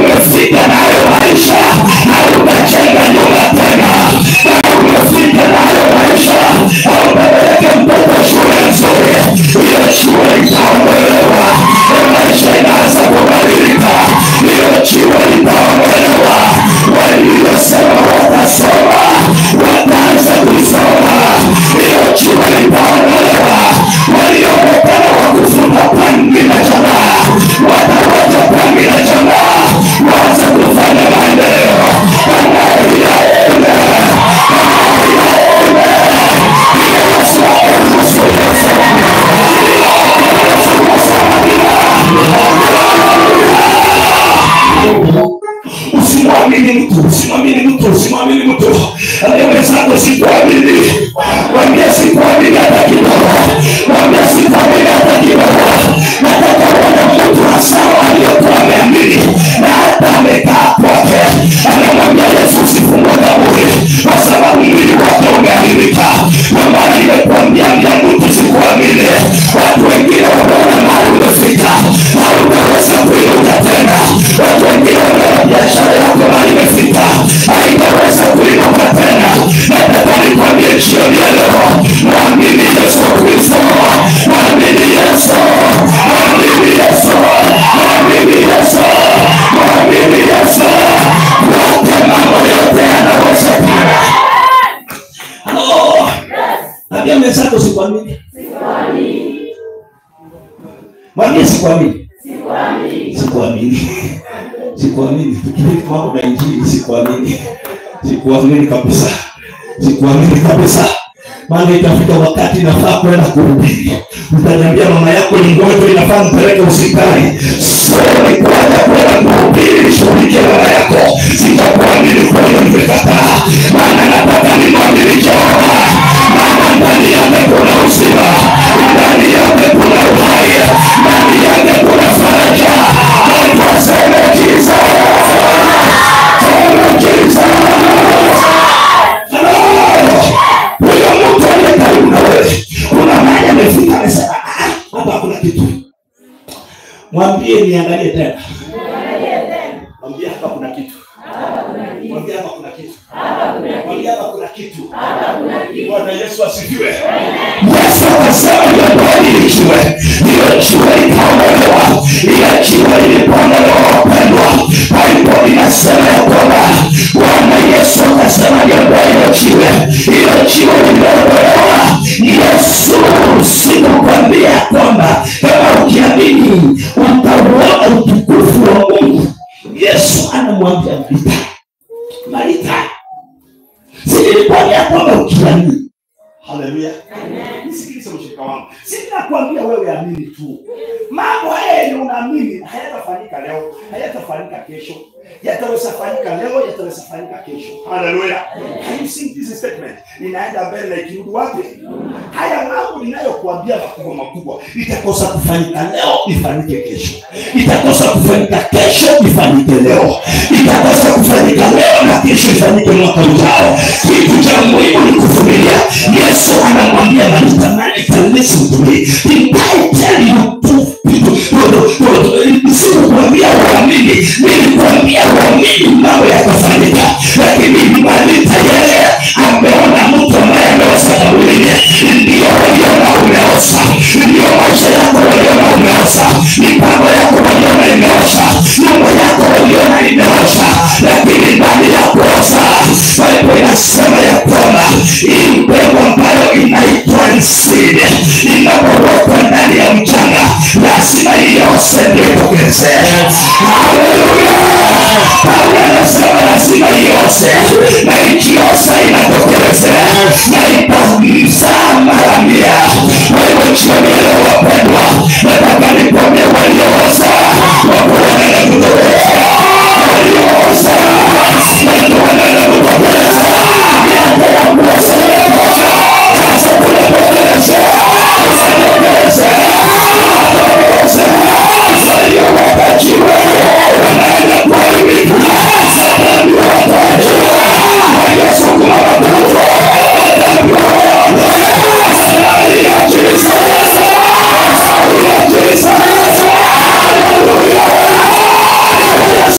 umefika nayo maisha, hautajenga nyumba tena. Mahali umefika nayo maisha, hautapeleka mtoto shule nzuri. Hiyo shule itaondolewa. Maisha inaanza kubadilika. Hiyo jiwe litaondolewa. Waliosema watasoma, wataanza kusoma. Hiyo jiwe litaondolewa. Walioonekana wakufunga pangi na jamaa, watawacha pangi na jamaa, waanze kufanya maendeleo. Usimwamini mtu, usimwamini mtu, usimwamini mtu. Ambia mwenzako sikuamini. Mwambie sikuamini hata kidogo. Mwambie sikuamini hata kidogo. Nataka uone mtu Lazaro aliyekuwa ameamini na hata amekaa kwake. Anamwambia Yesu, usifungue kaburi kwa sababu mwili wake umeharibika. Kwa maana nimekuambia mtu sikuamini. Watu wengine wanaona mahali umefika, hautaweza kuinuka tena. Watu wengine wanaona biashara yako mahali imefika, haitaweza kuinuka tena. Nataka nikwambie jioni ya leo, mwamini Yesu Kristo, mwamini Yesu, mwamini Yesu, mwamini Yesu, mwamini Yesu. Kwake mambo yote yanawezekana. Halo, ambia mwenzako sikuamini. Mwambie sikuamini. Sikuamini. Sikuamini. Tukifika mambo ya Injili sikuamini. Sikuamini kabisa. Sikuamini kabisa. Maana itafika wakati nafaa kwenda kuhubiri. Utaniambia mama yako ni mgonjwa, inafaa mpeleke hospitali. Sio ni kwenda kuhubiri nishughulikie mama yako. Sitakuamini kwa hiyo nimekataa. Maana nataka nimwamini Jehova. Maana ndani yake kuna uzima, ndani yake kuna uhai, ndani yake kuna faraja. Watu waseme Jesus. Sema Jesus. Huyo mtu aliye karibu na wewe, kuna mahali amefika amesema hapa hakuna kitu. Mwambie niangalie tena. Mwambie hapa kuna kitu. Mwambie hapa kuna kitu. Mwambie hapa kuna kitu. Bwana Yesu asifiwe. Yesu akasema liondoeni jiwe. Hilo jiwe likaondolewa. Ile jiwe lilipoondolewa, wapendwa, Biblia inasema ya kwamba Bwana Yesu akasema liondoeni jiwe. Hilo jiwe liliondolewa. Yesu sikukwambia kwamba kama ukiamini utauona utukufu wa Mungu. Yesu anamwambia Marita, Marita, si nilikwambia kwamba ukiamini. Haleluya. Nisikilize mshirika wangu. Sinakwambia wewe amini tu. Mambo haya yenye unaamini hayatafanyika leo, hayatafanyika kesho. Yataweza fanyika leo, yataweza fanyika kesho. Haleluya. Can you see this statement? Ninaenda mbele na ikirudi wapi? Haya mambo ninayokuambia makubwa makubwa itakosa kufanyika leo, ifanyike kesho. Itakosa kufanyika kesho, ifanyike leo. Itakosa kufanyika leo na kesho ifanyike mwaka ujao. Kitu cha muhimu ni kuvumilia. Yesu anamwambia Marita, Marita, listen to me. Did I tell you to sikukwambia uamini, nilikwambia uamini mambo yakafanyika. Lakini Marita yeye ameona mtu ambaye ameosa kaburini. Ndio waliona umeosa, ndio maisha yako waliona umeosa, mipango yako waliona imeosha, nyumba yako waliona imeosha, lakini ndani ya kuosa Biblia inasema ya kwamba hii mbegu ambayo inaitwa nsini inapowekwa ndani ya mchanga lazima iose ndio itokezee. Haleluya. Paulo anasema lazima iose, na ikiosa inatokelezea na itazaa mara 100. Kwa hiyo jioni leo wapendwa, nataka nikwambie waliooza